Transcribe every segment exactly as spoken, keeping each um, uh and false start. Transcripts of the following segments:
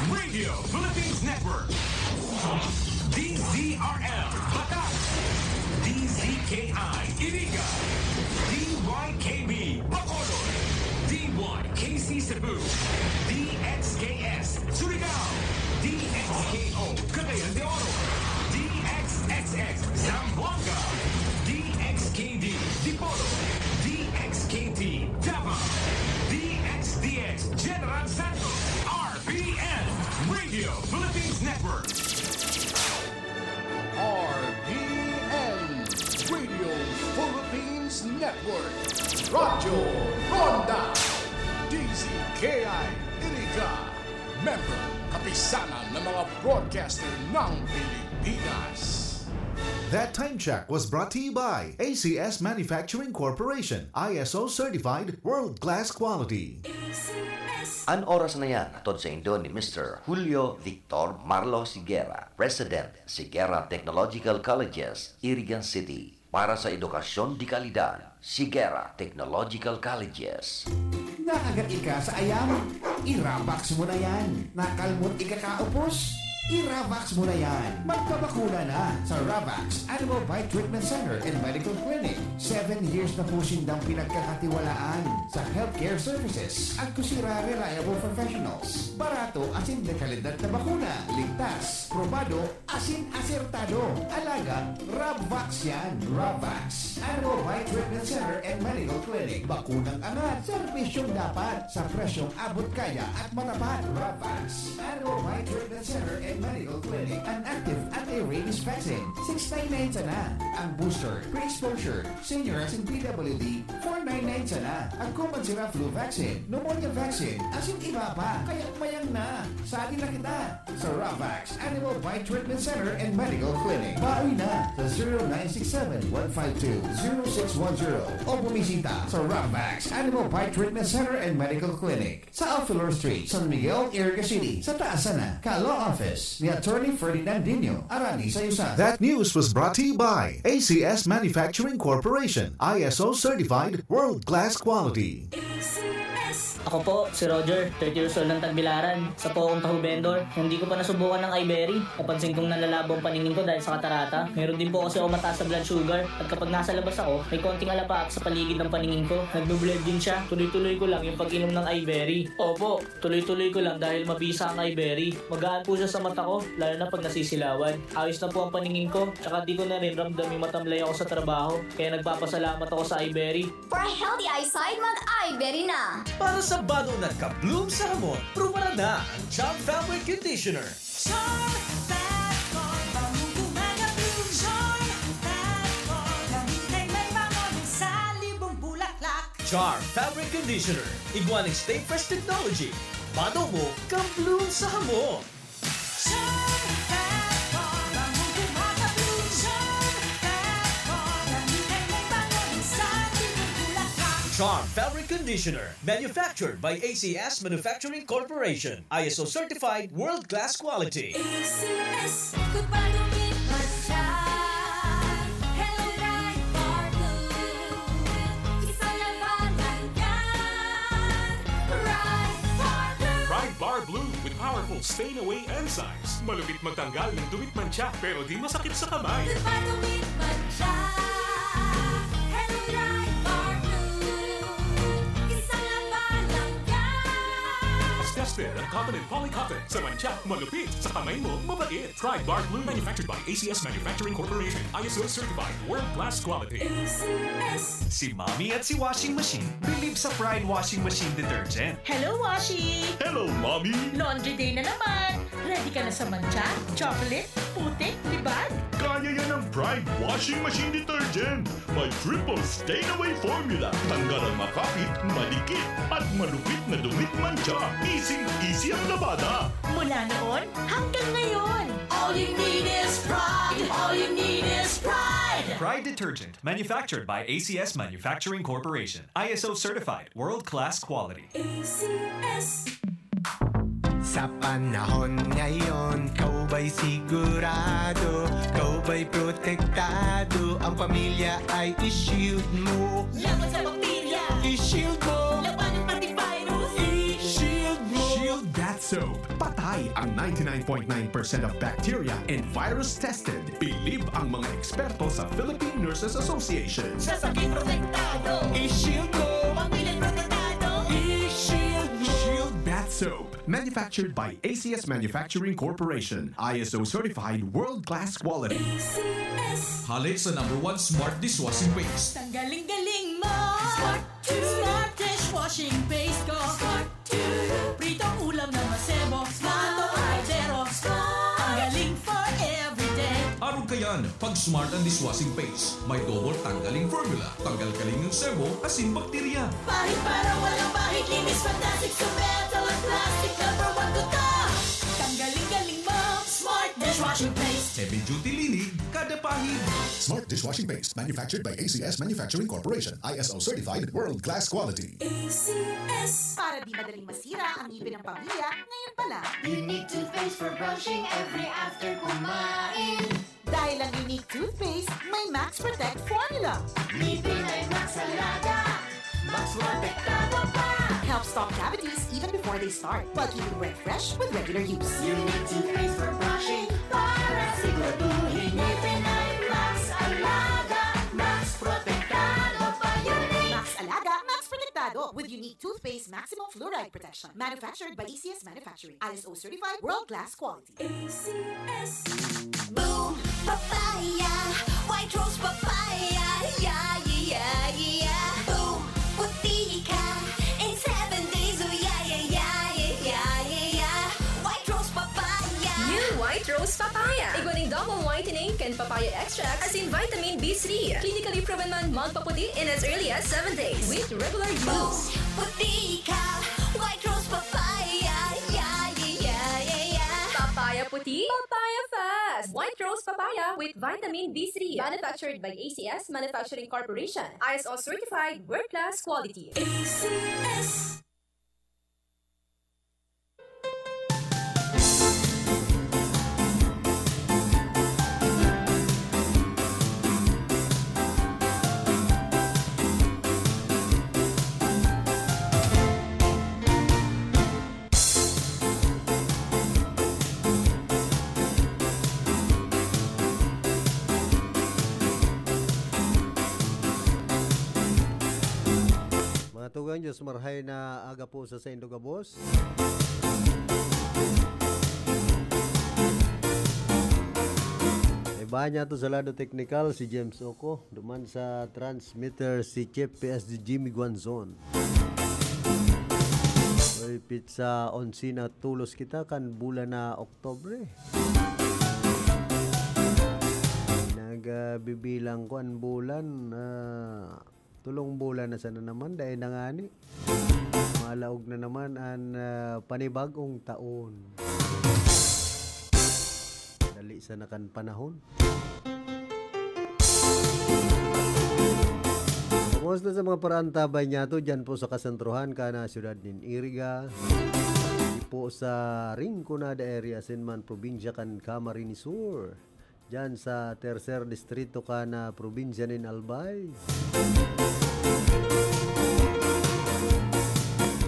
Radio Philippines Network. D Z R L Bataan, D Z K I Iriga, D Y K B Bacolod, D Y K C Cebu, D X K S Surigao, D X K O Cagayan de Oro, D X X X Zamboanga, D X K D Dipolog, D X K T Davao, D X D X General Santos, R P N, Radio Philippines Network. R P N, Radio Philippines Network, Radyo Ronda, D Z K I Iriga, member, kapisanan ng mga broadcaster ng Pilipinas. That time check was brought to you by A C S Manufacturing Corporation, I S O certified, world-class quality. An oras na yan, hatod saindo ni Mister Julio Victor Marlo Siguera, President, Siguera Technological Colleges, Irigan City. Para sa edukasyon de kalidad, Siguera Technological Colleges. Nakagat ika sa ayam? I-Ravax mo na yan. Nakalmot ika kaupos? I-Ravax mo na yan. Magpabakuna na sa Ravax Animal Bite Treatment Center and Medical Clinic. Seven years na po sindang pinagkakatiwalaan sa healthcare services. Agkusira reliable professionals. Barato asin de kalidad na bakuna. Ligtas, probado, asin asertado. Alaga, Ravax yan. Ravax Animal Bite Treatment Center and Medical Clinic. Bakunang angat, serbisyong dapat, sa presyong abot kaya at matapat. Ravax Animal Bite Treatment Center and Medical Clinic. An active anti-rabies vaccine, six nine nine sana. Ang booster, pre-exposure, senior asin P W D, four nine nine sana. Agkuman sira flu vaccine, pneumonia vaccine, asin iba pa. Kaya mayang na. Sali na kita sa Ravax Animal Bite Treatment Center and Medical Clinic. Bawi na sa zero nine six seven, one five two, zero six one zero o bumisita sa Ravax Animal Bite Treatment Center and Medical Clinic sa Alfilor Street, San Miguel, Iriga City, sa taas sana ka Law Office ni Attorney Ferdinand Dino, Arani sa Yusa. That news was brought to you by A C S Manufacturing Corporation, I S O certified, world-class quality. Ako po, si Roger, thirty years old ng Tagbilaran. Sa po akong taho vendor, hindi ko pa nasubukan ng Iberry. Napansin kong nanlalabo ang paningin ko dahil sa katarata. Meron din po kasi ako mataas na blood sugar. At kapag nasa labas ako, may konting alapaap sa paligid ng paningin ko. Nagbe-blurred din siya. Tuloy-tuloy ko lang yung pag-inom ng Iberry. Opo, tuloy-tuloy ko lang dahil mabisa ang Iberry. Magaan po siya sa mata ko, lalo na pag nasisilawan. Ayos na po ang paningin ko, tsaka di ko na rin ramdam yung matamlay ako sa trabaho. Kaya nagpapasalamat ako sa Iberry. For a healthy eyesight, mag-Iberry na! Para sa bado na ka-bloom sa hamot, prubaran na ang Charm Fabric Conditioner. Charm Fat Boy, bangong gumagabloom. Charm Fat Boy, lamig kay may bango ng salibong bulaklak. Charm Fabric Conditioner, igwa nin Stay Fresh Technology. Bado mo, ka-bloom sa hamot. Charm Fat Boy, bangong gumagabloom. Charm Fat Boy, lamig kay may bango ng salibong bulaklak. Charm Fabric Conditioner, manufactured by A C S Manufacturing Corporation, I S O certified, world-class quality. A C S, goodbye to me, Hello, Bright Bar Blue. Isang labanan yan. Bright Bar Blue. Bright Bar Blue with powerful stain away enzymes. Malupit magtanggal ng dumit mantsa, pero di masakit sa kamay. Goodbye to meat mantsa. Hello, Bright Bar Blue. Isang labanan yan. Tested ang cotton and polycotton. Sa mantsa, malupit. Sa kamay mo, mabait. Pride Bar Blue. Manufactured by A C S Manufacturing Corporation. I S O certified. World class quality. A C S. Si Mommy at si Washing Machine believe sa Pride Washing Machine Detergent. Hello, Washi! Hello, Mommy! Laundry day na naman! Ready ka na sa mantsa, chocolate, putik, libag? Kaya yan ng Pride Washing Machine Detergent! May triple stain away formula. Tanggal ang makapit, madikit, at malupit na dumit mantsa. Easy-easy ang labada. Mula noon hanggang ngayon. All you need is pride. All you need is pride. Pride detergent, manufactured by A C S Manufacturing Corporation. I S O certified, world-class quality. A C S. Sa panahon ngayon, kaw ba'y sigurado? Kaw ba'y protektado? Ang pamilya ay i-shield mo. Laban sa bakterya. I-shield mo. Labanan pati virus. I-shield mo. Shield that's Soap. Patay ang ninety-nine point nine percent of bacteria and virus tested. Bilib ang mga eksperto sa Philippine Nurses Association. Sa sakit protektado, i-shield mo. Pamilya protektado, i-shield mo. Shield Bath Soap. Manufactured by A C S Manufacturing Corporation. I S O certified world-class quality. A C S. Hale sa number one smart dishwashing paste. Tanggaling-galing mo. Smart Smart dishwashing paste ko. Smart Pritong ulam na masebo. Smart kaldero. Smart. Tanggaling for everyday. Arog kayan, pag Smart ang dishwashing paste, may double tanggaling formula. Tanggal kaling ng sebo, asin bakterya. Pahid para walang pahid, linis fantastic sa metal at plastic. Number one ko to. Tanggaling-galing mo. Smart dishwashing paste. Heavy duty linig, kada pahid. Smart dishwashing paste, manufactured by A C S Manufacturing Corporation, I S O certified, world class quality. A C S. Para di madaling masira ang ngipin ng pamilya, ngayon pa lang. Unique toothpaste for brushing every after kumain. Dahil ang Unique Toothpaste may Max Protect Formula. Ngipin ay Max Alaga, Max Protektado pa. Helps stop cavities even before they start, while keeping breath fresh with regular use. Unique Toothpaste for brushing, para siguraduhin ngipin ay Max Alaga, Max Protektado pa. Unique Max Alaga, Max Protektado with Unique Toothpaste Maximum Fluoride Protection. Manufactured by A C S Manufacturing. I S O certified, world class quality. A C S. Boom Papaya, White Rose Papaya, yeah, yeah, yeah, yeah. Boom, puti ka in seven days, oh yeah, yeah, yeah, yeah, yeah, yeah, yeah. White Rose Papaya. New White Rose Papaya. Igwa nin double whitening kan papaya extract asin vitamin B three. Clinically proven man magpaputi in as early as seven days with regular use. Boom, puti ka, White Rose Papaya, yeah, yeah, yeah, yeah, yeah. Papaya puti, papaya fast. White Rose Papaya with vitamin B three. Manufactured by A C S Manufacturing Corporation. I S O certified, world class quality. A C S. Mga tugang, Diyos marhay na aga po sa saindo gabos. Iba niya to sa lado teknikal, si James Oco. Duman sa transmitter, si Chief P S D Jimmy Guanzon. Oy, pizza onse na tolos kita kan bulan na Oktubre. Nagbibilang ko an bulan, ah, tolong bulan na sana naman, dai na ngani. Malaog na naman an, ah, panibag-ong taon. Dali sana kan panahon. Kumusta sa mga paraantabay niyato dyan po sa kasentrohan kan syudad nin Iriga? Di po sa Rinconada area, asin man probinsya kan Camarines Sur. Diyan sa tercer distrito kan probinsya nin Albay.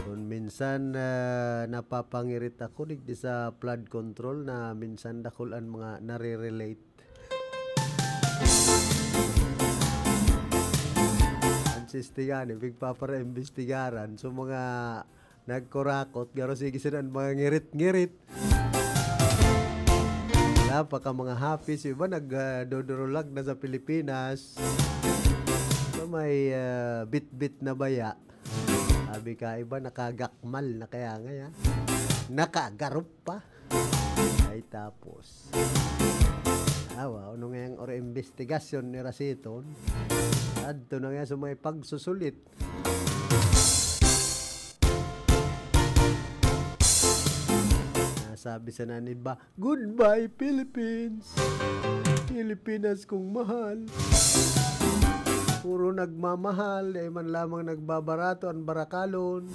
Kun minsan, ah, napapangirit ako digdi sa flood control na minsan dakul an mga nare-relate. An sistigan, ipigpapara-imbestigaran. So, mga nagkurakot, garo sige sila an mga ngirit-ngirit. Wala pa ka mga happy, si iba nag, ah, dudurulag na sa Pilipinas. Iba may, ah, bitbit na baya. Sabi ka, iba nakagakmal na kaya ngaya. Nakagarop pa. Ay, tapos. Awa, ano ngayang oro investigasyon ni Rasiton? Adto na nga sa mga pagsusulit. Nasabi sa nan iba, "Goodbye, Philippines! Pilipinas kong mahal." Puro nagmamahal, dai man lamang nagbabarato an barakalon.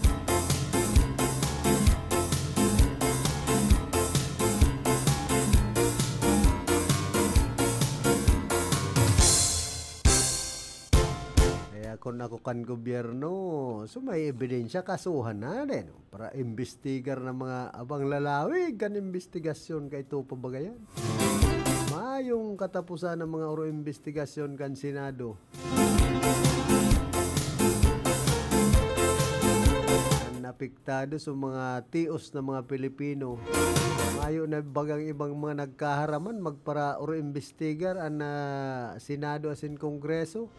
Kaya kun Ako kan gobyerno, so may ebidensya, kasuhan na din. Para imbestigar ng mga abang lalawig kan imbestigasyon kay ito pa ba yan? Mayong katapusan ng mga oro imbestigasyon kan Senado. Ang napiktado sa mga tios na mga Pilipino. Mayo na bagang ibang mga nagkaharaman magpara oro imbestigar ang, ah, Senado asin Kongreso.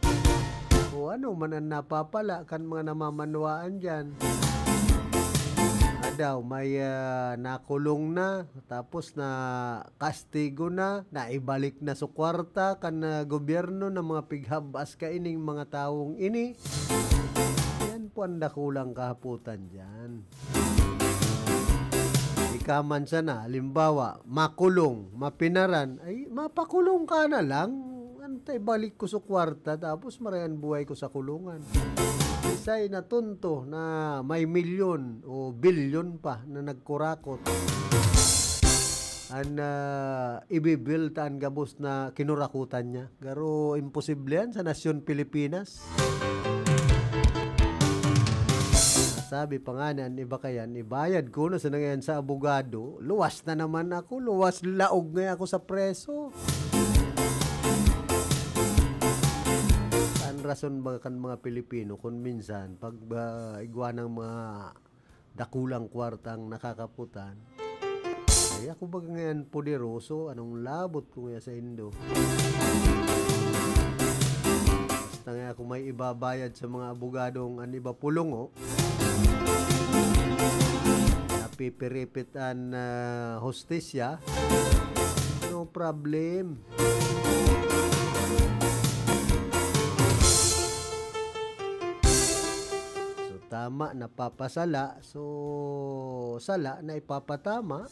O ano man ang napapala kan mga namamanwaan diyan. Daw may, ah, nakulong na, tapos na kastigo na, naibalik na sa kwarta kan, ah, gobyerno ng mga pighab-as kaining mga tawong ini. Yan po ang dakulang kahaputan diyan. Ika man sana, halimbawa, makulong, mapinaran, ay, mapakulong ka na lang. Antay, balik ko sa kwarta, tapos maray an buhay ko sa kulungan. Isay natunto na may milyon o bilyon pa na nagkurakot. An, ah, ibibilta an gabos na kinurakutan niya. Garo imposible yan sa nasyon Pilipinas. Sabi pa nga ni an iba kaya, "Ibayad ko na sa nangayan sa abogado, luwas na naman ako, luwas laog nga ako sa preso." An rason ba kan mga Pilipino kun minsan pag, ah, igwa ng mga dakulang kwartang nakakaputan, ay ako ba ngayon poderoso? Anong labot ko ngayon sa indo? Basta nga ako may ibabayad sa mga abogadong an iba pulungo, napipiripit an, ah, hustisya, no problem. So, tama, napapasala. So, sala na ipapatama.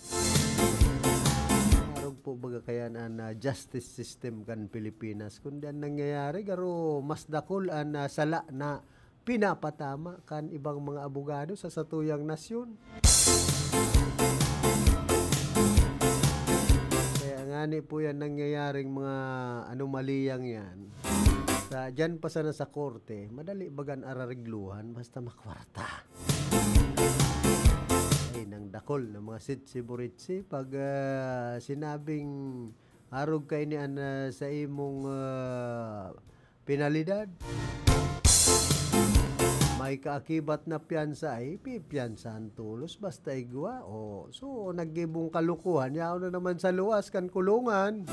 Arog po baga kaya na, na justice system kan Pilipinas. Kundi ang nangyayari, garo mas dakul an, ah, sala na pinapatama kan ibang mga abogado sa satuyang nasyon. Kaya ngani po yan nangyayaring mga anomaliyang yan. Sa, dyan pa sana sa korte, madali bagan araregluhan basta makwarta. Ay, nang dakol na mga sitsi-buritsi, pag, ah, sinabing arog kaini an, ah, sa imong, ah, penalidad, may kaakibat na piyansa, ay, pipiyansahan tolos basta igwa. O, so, naggibong kalukuhan, yaon na naman sa luwas kan kulungan.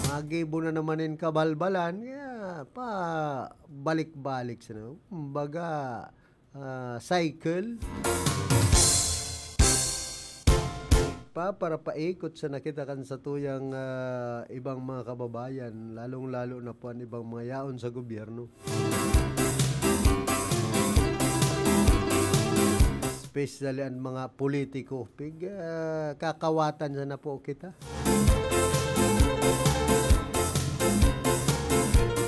Magibo na naman nin kabalbalan, kaya pa balik-balik sa, kumbaga, ah, cycle. Pa, para paikot sa nakita kan satuyang, ah, ibang mga kababayan, lalong-lalo na po an ibang mga yaon sa gobyerno. Especially an mga politiko. Pig, ah, kakawatan sana po kita.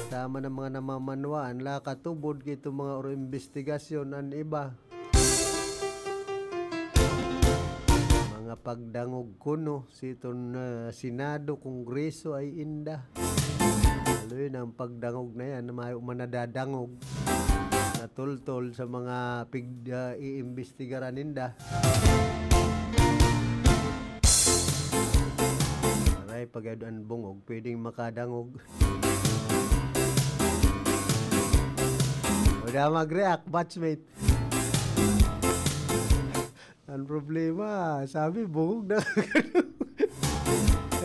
Tama na mga namamanwaan, la katubod ki itong mga oro imbestigasyon an iba. Mga pagdangog kuno, siton, ah, Senado, Kongreso ay inda. Lalo yun, ang pagdangog na yan, mayo man nadadangog. Natultol sa mga pig-, ah, iimbestigaran ninda. Aray, pagayod an bungog, pwedeng makadangog. Wala mag-react, batchmate. Ang problema, sabi, bungog na.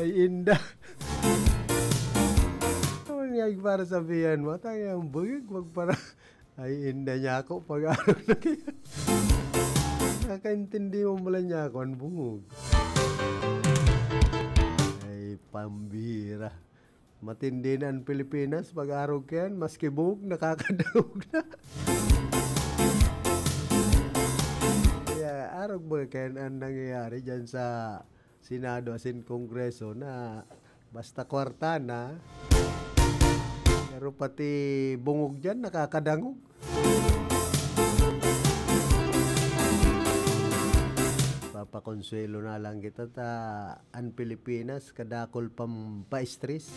Ay, inda. Ano nga yung para sabihan mo? Tayo ang bungog, magpara-, ay, inda niya ako pag-arog na kaya. Nakaintindi mo mula niya ako, ang bungog. Ay, pambira. Matindi na ang Pilipinas, pag-arog kayan, maski bungog, nakakadangog na. Kaya, arog ba kayan ang nangyayari dyan sa Senado asin Kongreso na basta kwarta na, pero pati bungog dyan, nakakadangog. Papa- Pakonsuelo na lang kita ta an Pilipinas kadakol pang pa-stress.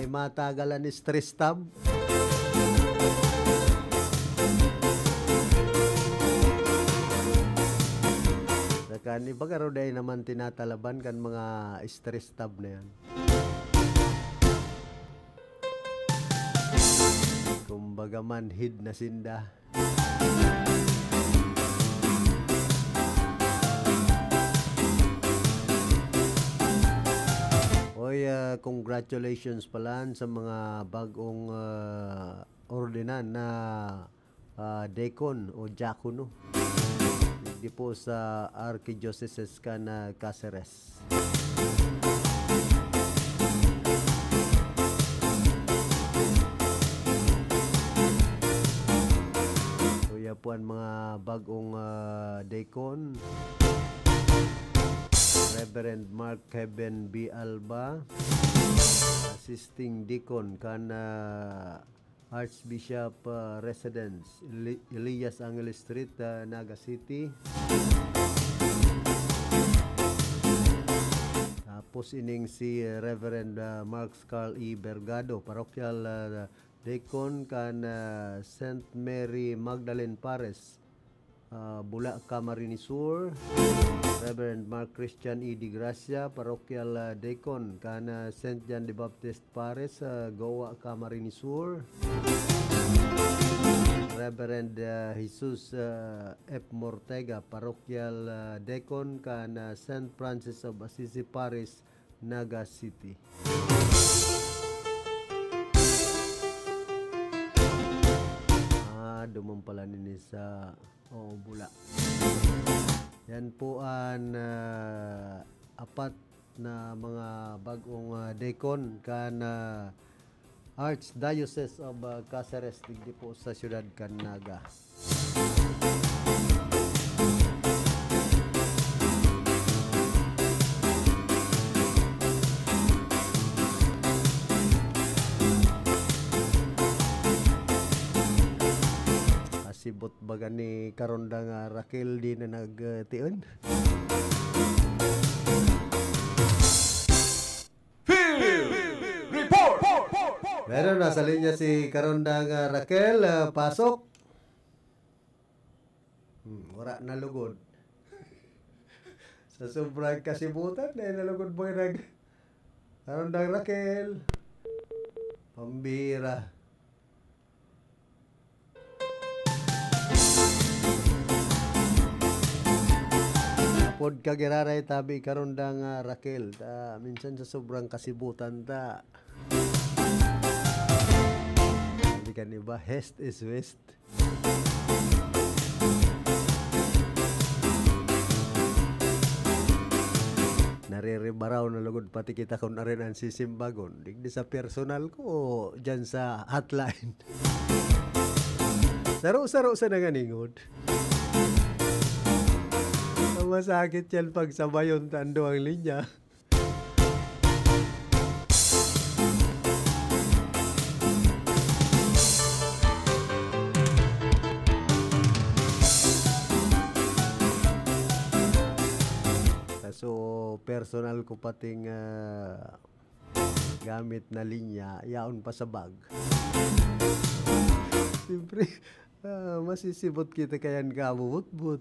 May matagal an stress tab. Saka an iba garo dai naman tinatalaban kan mga stress tab na yan. Kumbaga manhid na sinda. Oy, ah, congratulations pala sa mga bagong, ah, ordinan na, ah, deacon o diakono. Digdi po sa Archdiocese kan, ah, Caceres. So, yan po ang mga bagong, ah, deacon. Reverend Mark Kevin B. Alba, assisting deacon kan, ah, Archbishop, ah, Residence, Eli-, Elias Angeles Street, ah, Naga City. Tapos ining si Reverend, ah, Mark Carl E. Bergado, parokyal, ah, deacon kan, ah, Saint Mary Magdalene Parish, ah, Bula, Camarines Sur. Reverend Mark Christian E. De Gracia, parokyal, ah, deacon kan, ah, Saint John the Baptist Parish, ah, Goa, Camarines Sur. Reverend, ah, Jesus, ah, F. Mortega, parokyal, ah, deacon kan, ah, Saint Francis of Assisi Parish, Naga City. Ah, duman pala nini sa, oo, Bula. Yan po an, ah, apat na mga bagong, ah, deacon kan, ah, Archdiocese of, ah, Caceres, digdi po sa siyudad kan Naga. Kasibot baga ni Karonda nga Raquel di na nagtion. Field Report! Meron, nasa linya si Karonda nga Raquel, ah, pasok. Hmm, wala na lugod. Sa sobrang kasibutan, dahil nalugod mo yung nag-, Karondang Raquel. Pambira. Apod ka giraray tabi, Karondang, ah, Raquel. Ta, minsan sa sobrang kasibutan ta. Hindi ka ni ba? Haste is waste. Nariribaraw na lugod pati kita kun arin an sisimbagon. Digdi sa personal ko o dyan sa hotline. Saro-saro sa nanganingod. Ang masakit yan pag sabayon tando ang linya. So, personal ko pating, ah, gamit na linya, yaon pa sa bag. Siyempre, ah, masisibot kita kayan kabubutbut.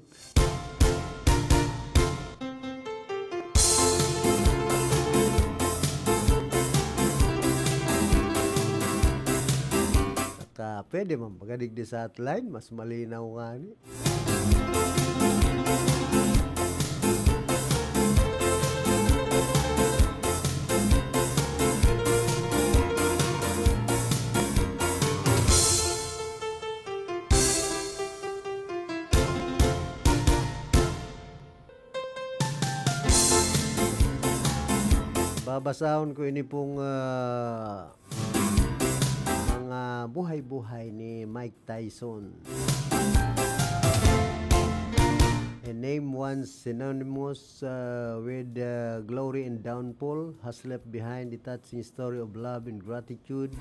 Saka, pwede man baga digdi sa hotline, mas malinaw nga ni. Babasahon ko ini pong, ah, mga buhay-buhay ni Mike Tyson. A name once synonymous, uh, with, uh, glory and downfall has left behind a touching story of love and gratitude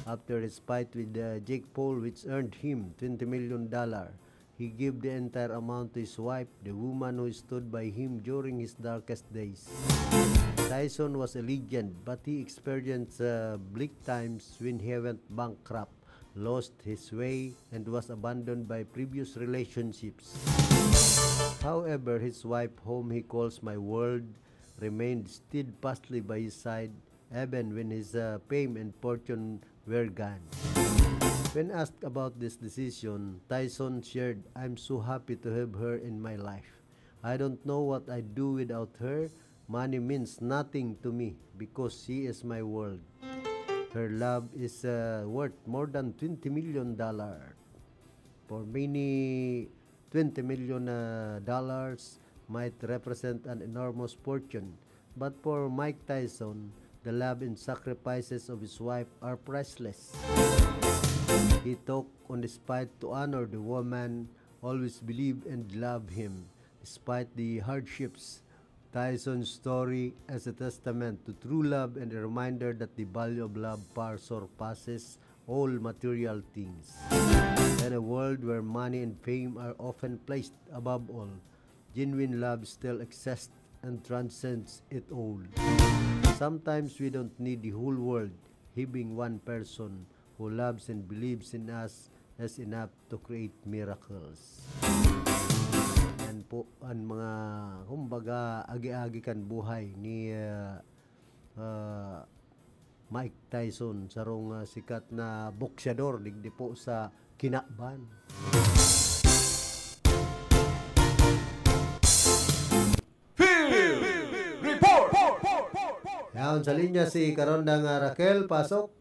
after his fight with, uh, Jake Paul, which earned him twenty million dollar. He gave the entire amount to his wife, the woman who stood by him during his darkest days. Tyson was a legend, but he experienced uh, bleak times when he went bankrupt, lost his way, and was abandoned by previous relationships. However, his wife, whom he calls my world, remained steadfastly by his side even when his uh, fame and fortune were gone. When asked about this decision, Tyson shared, "I'm so happy to have her in my life. I don't know what I'd do without her. Money means nothing to me because she is my world. Her love is uh, worth more than twenty million dollars." For many, twenty million uh, dollars might represent an enormous fortune, but for Mike Tyson, the love and sacrifices of his wife are priceless. He took on despite to honor the woman always believed and loved him despite the hardships. Tyson's story as a testament to true love and a reminder that the value of love far surpasses all material things. In a world where money and fame are often placed above all, genuine love still exists and transcends it all. Sometimes we don't need the whole world, having one person who loves and believes in us is enough to create miracles. Yan po ang mga, kumbaga, agi-agi kan buhay ni uh, uh, Mike Tyson, sarong uh, sikat na boksyador digdi po sa Kinaban. Yaon sa linya si Karondang uh, Raquel, pasok.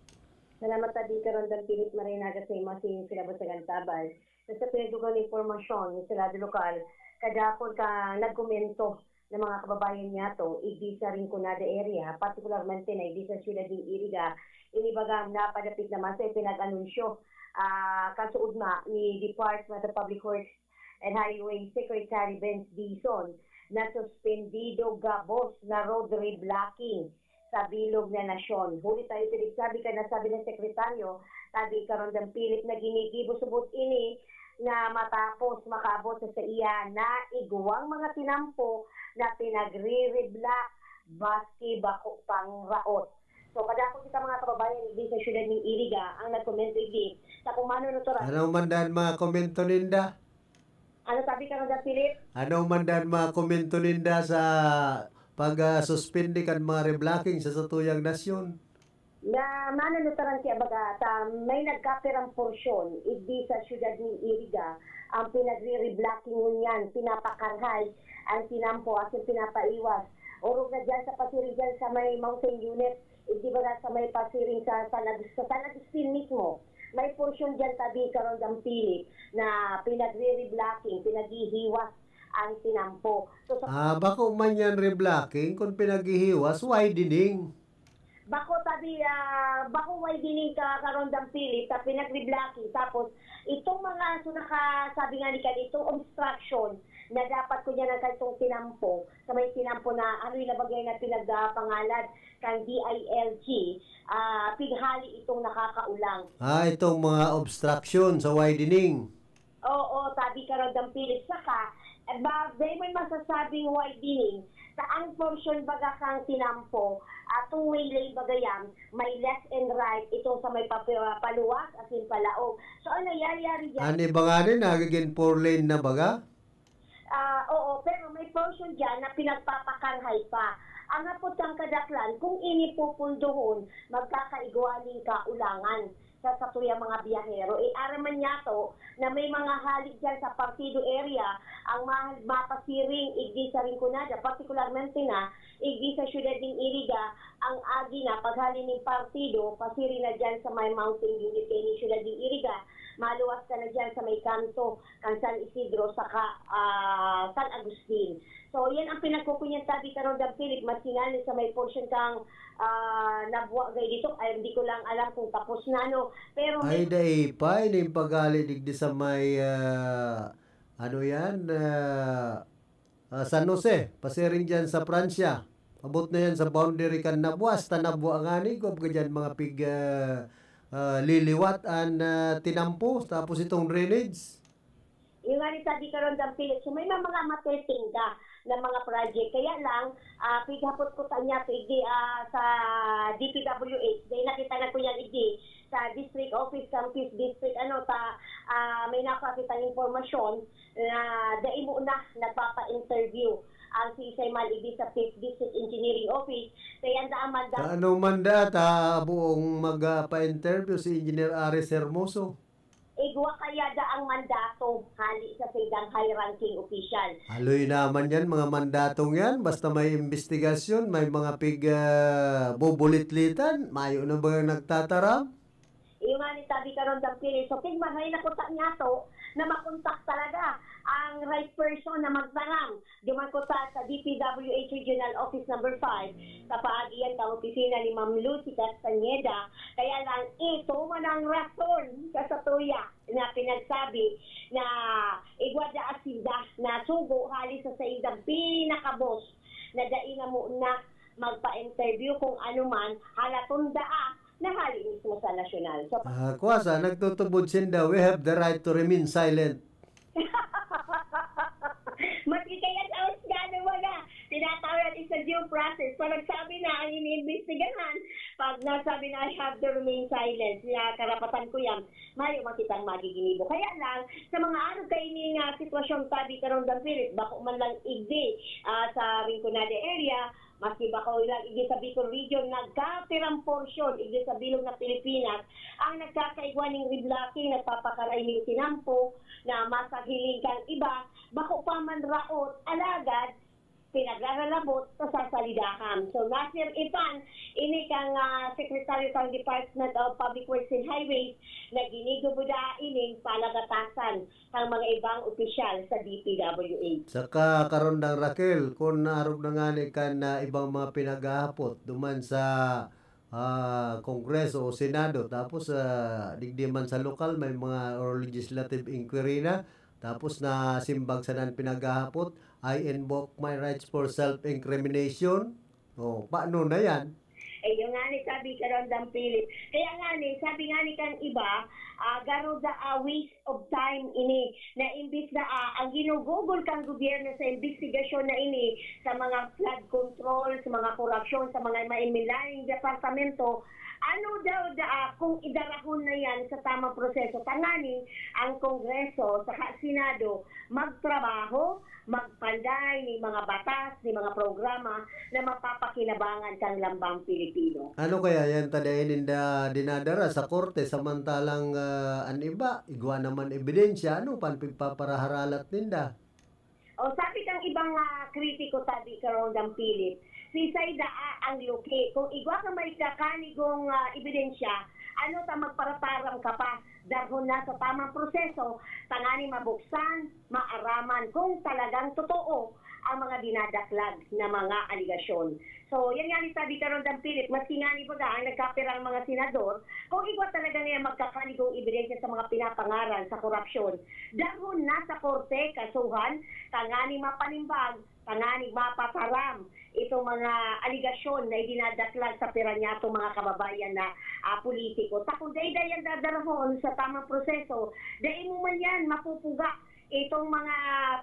Salamat sa di Karondang Philip Marinaga sa imo asin sila Boss Agantabal. Sa pinagdugang na impormasyon, sa lado lokal, kadakol ka nagkomento ng mga kababayan niyato, igdi sa Rinconada area, partikularmente na igdi sa siyudad nin Iriga, inibagang napadapit naman sa ipinag-anunsyo, ah, kasuodma ni Department of Public Works and Highway Secretary Benz Dizon na suspendido gabos na road reblocking sa bilog na nasyon. Huli tayo pinagsabi ka na sabi ng sekretaryo, sabi Karondang Philip na ginigibo subot ini na matapos makaabot sa saiya na igwang mga tinampo na pinagre-reblock maski bako pang raot. So, kadakol kita mga kababayan, igdi sa siyudad nin Iriga, ang nagkomento igdi sa kumano no Ano man dan mga komento ninda? Ano sabi ka, Roda Philip? Ano man dan mga komento ninda sa pag-suspindi kan mga reblocking sa satuyang nasyon? Na mananutaran siya baga ta may nagkapirang porsyon igdi sa siyudad nin Iriga ang pinagre-reblocking ngunyan, pinapakarhay ang tinampo asin pinapaiwas. Orog na diyan sa pasiring diyan sa may mountain unit, igdi baga sa may pasiring sa San Agustin, sa San Agustin mismo. May porsyon diyan tabi karon diyan Philip na pinagre-reblocking, pinaghihiwas ang tinampo. So, sa Ah, bako man yan reblocking, kung pinaghihiwas, widening. Bako tabi, ah, bako widening ka karon diyan Philip, sa pinagre-blocking. Tapos, itong mga, so nakasabi nga ni kan, itong obstruction na dapat ko niya ng kantong tinampo, sa may tinampo na ano yung nabagay na pinagpangalad kan D I L G, ah, pighali itong nakakaulang. Ah, itong mga obstruction sa widening. Oo, tabi ka raw dang Philip. Saka, eh, ba, dahil may masasabing widening, sa ang portion baga kang tinampo, atong way lane baga yan, may left and right, itong sa may papi-, paluwas, as in palaog. So, ang nangyayari dyan, Ani ba nga ni, nagiging four lane na baga? Ah, oo, pero may portion diyan na pinagpapakarhay pa. Ang hapot kang kadaklan, kung ini pupulduhon, magkakaigwaling kaulangan sa satuyang mga biyahero. E, aram man niyato na may mga hali diyan sa Partido area ang ma-, mapasiring igdi sa Rinconada, partikularmente na igdi sa siyudad nin Iriga, ang agi na paghali nin Partido, pasiring na diyan sa may mountain unit kaini siyudad nin Iriga, maluwas ka na diyan sa may kanto kan San Isidro saka, ah, San Agustin. So, yan ang pinagkukunyan tabi karon, Dam Philip, mas hinani sa may portion kang, ah, Nabua gay dito. Ay, hindi ko lang alam kung tapos na, no? Pero may Ay, dai pa, ini yung paghali digdi sa may, ah, ano yan, ah, ah, San Jose, pasiring dyan sa Pransya. Abot na yan sa boundary kan Nabua, hasta Nabua ngani, gob ka dyan mga pig, ah, ah, liliwat an, ah, tinampo, tapos itong drainage. Yung nga ni sabi karon, Dam Philip, so may mga, mga matitinda na mga project. Kaya lang, ah, pighapot ko sa niya, so, igdi, ah, sa D P W H, dahil nakita na ko yan, igdi, sa district office, campus district, ano, sa, ah, may nakakitang impormasyon na dai mo na nagpapa-interview ang si Isay man, igdi sa Fifth District Engineering Office. Kaya ang daan man Sa daan ano man da, ta buong magpa-interview si Engineer Aris Hermoso. Igwa kaya da ang mandato hali sa saindang high-ranking official. Haloy naman yan, mga mandatong yan. Basta may imbestigasyon, may mga pig, ah, bubulitlitan, mayo na ba nagtataram? Iyo nga ni sabi karon, Dam Philip. So, tigmahay na ko sa niya to na makontak talaga ang right person na magtaram. Duman ko sa, sa D P W H Regional Office Number Five, sa paagi yan sa opisina ni Ma'am Lucy Castañeda. Kaya lang, ito man ang rason sa satuya na pinagsabi na igwa da asinda na sugo hali sa saindang pinakabos na dai na mo na magpa-interview kung ano man, halaton daa na hali mismo sa nasyonal. So, Ah, kuwasa, nagtutubod sinda, we have the right to remain silent. Maski kaya sa husgado, wala. Tinatawag natin sa due process. Pag nagsabi na ang iniimbestigahan, pag nasabi na, "I have to remain silent," na karapatan ko yan, mayo makitang magiginibo. Kaya lang, sa mga arog kaini nga sitwasyon, tabi karon, Dam Philip, bako man lang igdi, ah, sa Rinconada area, maski bako ilang igdi sa Bicol Region, nagkapirang porsyon igdi sa bilog na Pilipinas ang nagkakaigwa ning rebloke, nagpapakaray ning tinampo na masaghiling kan iba, bako pa man raot, alagad pinagraralabot sa sasalidahan. So, Nasir Ipan, ini kang, ah, Secretary kang Department of Public Works and Highways, na ginigibo da ining palabatasan kang mga ibang opisyal sa D P W H. Saka karon dang Raquel, kun naarog na ngani kan, ah, ibang mga pinaghahapot duman sa, ah, Kongreso o Senado, tapos, ah, digdi man sa lokal, may mga or legislative inquiry na, tapos nasimbag sa nan pinaghahapot, "I invoke my rights for self-incrimination." Oh, paano na yan? Eh, yung nga ni sabi karon, Dam Philip. Kaya nga ni, sabi nga ni kan iba, ah, garo da a waste of time ini, na imbis na, ah, ang ginugugol kang gobyerno sa investigasyon na ini, sa mga flood control, sa mga korupsyon, sa mga maimilayong departamento, ano daw da, ah, kung idarahon na yan sa tamang proseso, tangani ang Kongreso saka Senado magtrabaho, magpanday ni mga batas, ni mga programa na mapapakinabangan kang lambang Pilipino. Ano kaya yan, ta dai ninda dinadara sa korte, samantalang, ah, an iba, igwa naman ebidensya, ano pan pigpaparaharalat ninda? O, sabi kang ibang, ah, kritiko, tabi karong Dam Philip, si Saida, ah, ang luki. Kung igwa ka may kakanigong, ah, ebidensya, ano ta magparataram ka pa? Darhon na sa tamang proseso, tangani mabuksan, maaraman kung talagang totoo ang mga dinadaklag na mga aligasyon. So, yan nga ni sabi karon, Dam Philip, maski nga ni baga ang nagkapirang mga senador, kung igwa talaga niya magkakanigong ebidensya sa mga pinapangaran sa korupsyon, darhon na sa korte, kasuhan, tangani mapanimbag, tangani mapataram itong mga aligasyon na idinadaklag sa pira niyatong mga kababayan na, ah, politiko. Ta kung dai-dai yan dadarahon sa tamang proseso, dai mo man yan mapupuga itong mga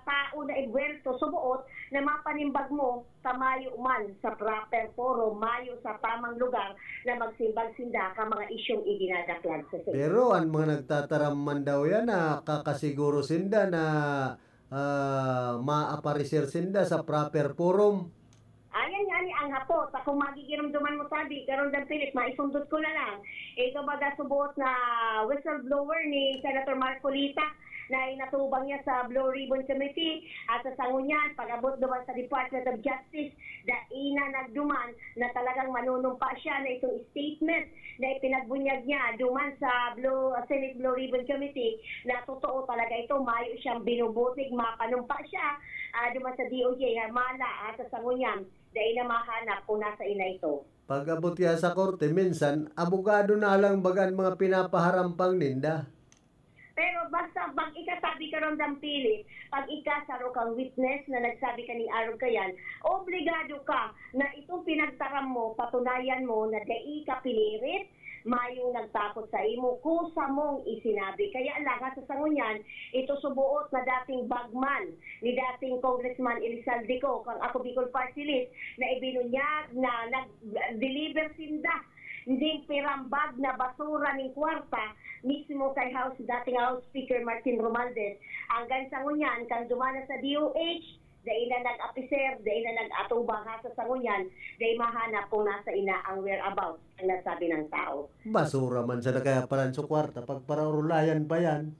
tao na envuelto, suboot na mapanimbag mo, ta mayo man sa proper forum, mayo sa tamang lugar na magsimbag sinda ka mga isyong idinadaklag sa sila. Pero an mga nagtataram man daw yan, nakakasiguro sinda na, ah, maaparecer sinda sa proper forum. Ayan nga ni ang hapot. Sa kung magigirumduman mo sabi, karon, Dam Philip, maisundot ko na lang. Ito baga suboot na whistleblower ni Senator Marcoleta na inatubang niya sa Blue Ribbon Committee at sa sangunyan, pag-abot duman sa Department of Justice, dai na nagduman na talagang manunumpa siya na itong statement na ipinagbunyag niya duman sa Blue, Senate Blue Ribbon Committee na totoo talaga ito, mayo siyang binubutig, mapanumpa siya, ah, duman sa D O J, Harmala, at sa sangunyan, dai na mahanap kung nasa ina ito. Pag-abot kaya sa korte, minsan, abogado na lang baga an mga pinapaharampang ninda. Pero basta pag ika sabi karon, Dam Philip, pag ika saro kang witness na nagsabi ka ning arog kayan, obligado ka na itong pinagtaram mo, patunayan mo na dai ka pinirit, Mayong nagtakot sa imo, kusa mong isinabi. Kaya lang, ha, sa sangunyan, ito subuot na dating bagman ni dating Congressman Elizalde Co, kang Ako Bicol Party List, na ibinunyag na nag-deliver sinda ning pirang bag na basura ning kwarta mismo kay House, dating House Speaker Martin Romualdez. Hanggang sa ngunyan, kan duman na sa D O H, dai na nag-apiser, dai na nag-atubang, ha, sa sangunyan, dai mahanap kung nasa ina ang whereabouts ang nasabi ng tao. Basura man sana kaya paran sa kwarta, pagparaurulayan pa yan.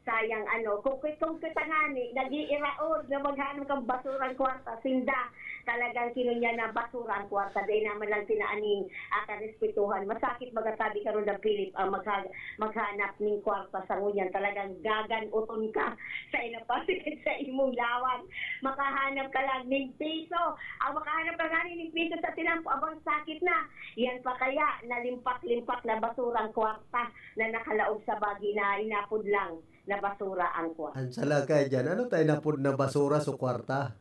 Sayang, ano, kung, kung kitangani, nag-iiraod na maghanap kang basurang kwarta, sinda, talagang kinunyan na basura ang kwarta, dai naman lang tinaaning at respetuhan. Masakit magatabi karon ng Philip ang magha-, maghanap ning kwarta sa ngunyan. Talagang gaganuton ka sa inapasigid sa imong lawan. Makahanap ka lang ning piso. Ang makahanap ka nga ning piso sa tinampo, abang sakit na. Yan pa kaya, nalimpak-limpak na basurang kwarta na nakalaog sa bagi na inapod lang na basura ang kwarta. Ang salakay dyan, ano tayo napod na basura sa kwarta?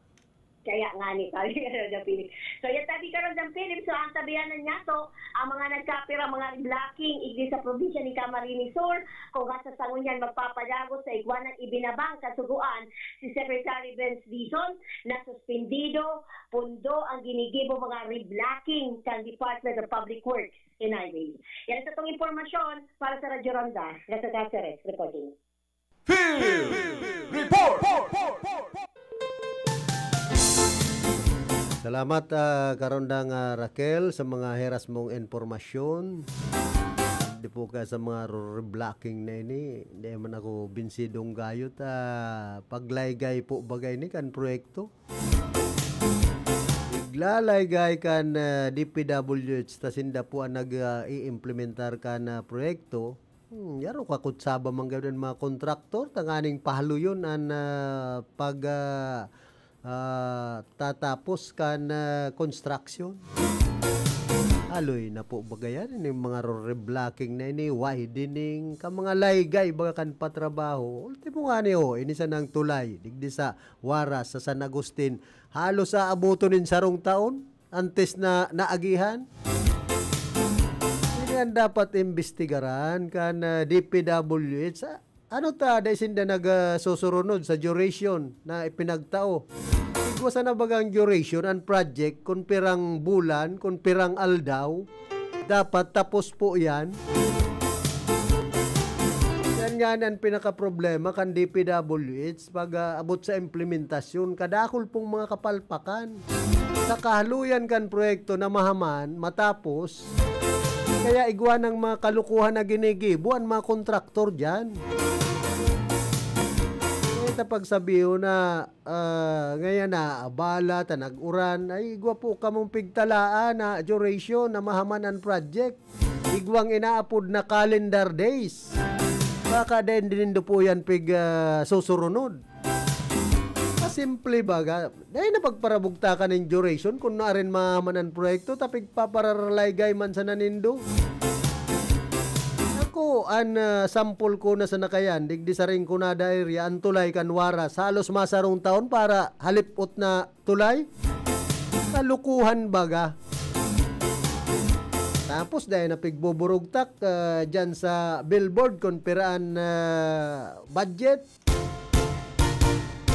Kaya nga ni Kali Ronda Philip. So, yan tabi ka Ronda Philip. So, ang tabihan na niya to, ang mga nagkapira, mga blocking, igdi sa probinsya ni Camarines Sur, kung hasta sa ngunyan magpapadagos sa igwanang ibinabang kasugoan si Secretary Vince Dizon na suspendido, pundo ang ginigibo mga reblocking kan Department of Public Works and Highways. Yan sa itong impormasyon para sa Radyo Ronda. Nasa Caceres, reporting. Field Report! Salamat, ah, Karondang, ah, Raquel, sa mga heras mong impormasyon. Di po ka sa mga reblocking na ini, di man ako binsidong gayot. Ah, paglaygay po bagay ni kan proyekto. Iglalaygay kan, ah, D P W H, ta sinda po ang nag, ah, i-implementar kan, ah, proyekto. Hmm, yaro kakutsaba man gayud an mga kontraktor tanganing pahaluyon an, ah, pag, ah, ah, tatapos kan, ah, construction. Aloy na po baga yan, yung mga ro-, reblocking na ini, widening, ka mga laygay, baga kan patrabaho. Ultimo nga ni, oh, ini sanang tulay, digdi sa Huaras, sa San Agustin. Halos aaboton nin sarong taon. Antes na naagihan? Ini ang dapat imbestigaran kan, ah, D P W H. Ah, ano ta, dai sinda nag, ah, susurunod sa duration na ipinagtao? Igwa sana bagang duration ang project, kung pirang bulan, kung pirang aldaw, dapat tapos po yan. Yan nga an pinakaproblema kan D P W H. Pag, ah, abot sa implementasyon, kadakul pong mga kapalpakan. Sa kahaluyan kan proyekto na mahaman, matapos, kaya igwa ng mga kalukuhan na ginigibo an mga kontraktor dyan. Kaya ta pagsabihon na, ah, ngayon na abala, ta nag-uran, ay igwa po kamong pigtalaan na duration na mahaman an project. Igwang inaapod na calendar days. Baka din, din po yan pig, ah, susurunod. Simple baga. Dahil na pagparabugtakan nin duration, kung naarin maman ang proyekto, ta pigpapararalaygay man sana nindo. Ako, an, ah, sampol ko na sa nakayan, digdi sa Rinconada area, ang tulay kan Huaras, halos masarong taon para halipot na tulay. Kalukuhan baga. Tapos dahil na pigbuburugtak, ah, dyan sa billboard, kung piraan na budget,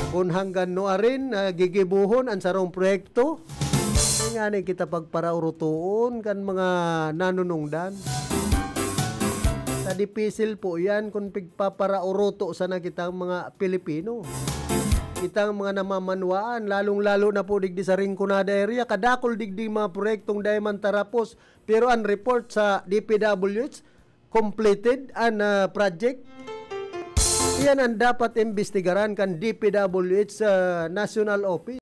kung hanggang nuarin, ah, gigibuhon ang sarong proyekto. Kaya nga na kita pagparaurutoon kan mga nanunungdan. Sa dipisil po yan kung pigpaparauruto sana kitang mga Pilipino. Kitang mga namamanwaan, lalong-lalo na po digdi sa Rinconada area, kadakol digdi mga proyektong dai man tarapos, pero ang report sa D P W H, completed an, ah, project. Iyan ang dapat imbestigaran kan D P W H sa National Office.